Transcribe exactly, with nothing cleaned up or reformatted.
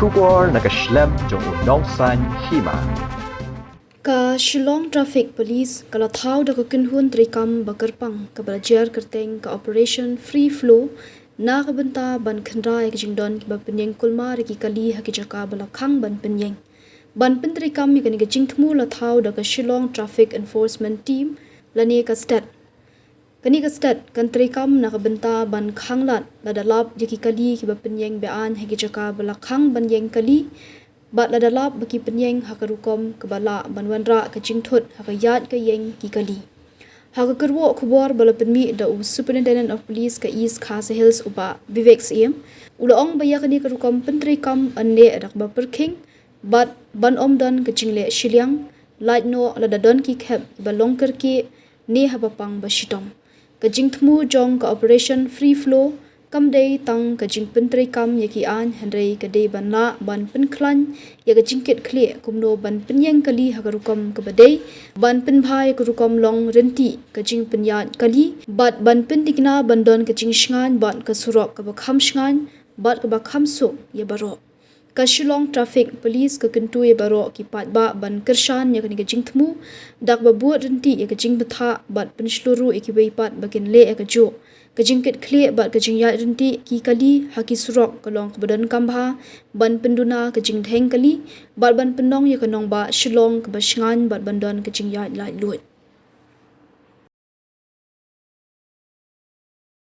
Khubor na ka shlem jong u nongsan hima. Ka Shillong Traffic Police ka la thaw da ka kynhun treikam ba kyrpang kaba la jer kyrteng ka Operation Free Flow na ka bynta ban khynra ïa ka jingdon kiba pynïeng kulmar ïa ki kali ha ki jaka ba la khang ban pynïeng. Ban pyntreikam ïa kane ka jingthmu la thaw da ka Shillong Traffic Enforcement Team lane ka STET. Kane ka STET kan treikam na ka bynta ban khanglad lada lap ïa ki kali kiba pynïeng be-aiñ ha ki jaka ba la khang ban ïeng kali, bad lada lap ba ki pynïeng ha ka rukom kaba lah ban wanrah ka jingthut ha ka ïaid ka ïeng ki kali. Ha ka kyrwoh khubor ba la pynmih da u Superintendent of Police ka East Khasi Hills u Bah Vivek Syiem, u la ong ba ïa kane ka rukom pyntreikam yn leh da kaba pyrkhing bad ban ym don ka jingleh shiliang, lait noh lada don ki khep kiba long kyrkieh ne haba pang ba shitom. Ka jingthmu jong ka Operation Free Flow kam dei tang ka jingpyntreikam ïa ki aiñ, hynrei ka dei ban lah ban pynkhlaiñ ïa ka jingkitkhlieh kumno ban pynïeng kali ha ka rukom kaba dei, ban pynbha ïa ka rukom long ryntih ka jingpynïaid kali, bad ban pyntikna ban don ka jingshngaiñ bad ka surok kaba kham shngaiñ bad kaba kham suk ïa baroh. Ka Shillong Traffic Police ka kyntu ïa baroh ki paidbah ban kyrshan ïa kane ka jingthmu da kaba bud ryntih ïa ka jingbthah bad pynshlur ruh ïa kiwei pat ba kin leh ïa kajuh. Ka jingkitkhlieh bad ka jingïaid ryntih ki kali ha ki surok ka long kaba donkam bha ban pynduna ka jingdheng kali bad ban pynlong ïa ka nongbah Shillong kaba shngaiñ bad ban don ka jingïaid laitluid.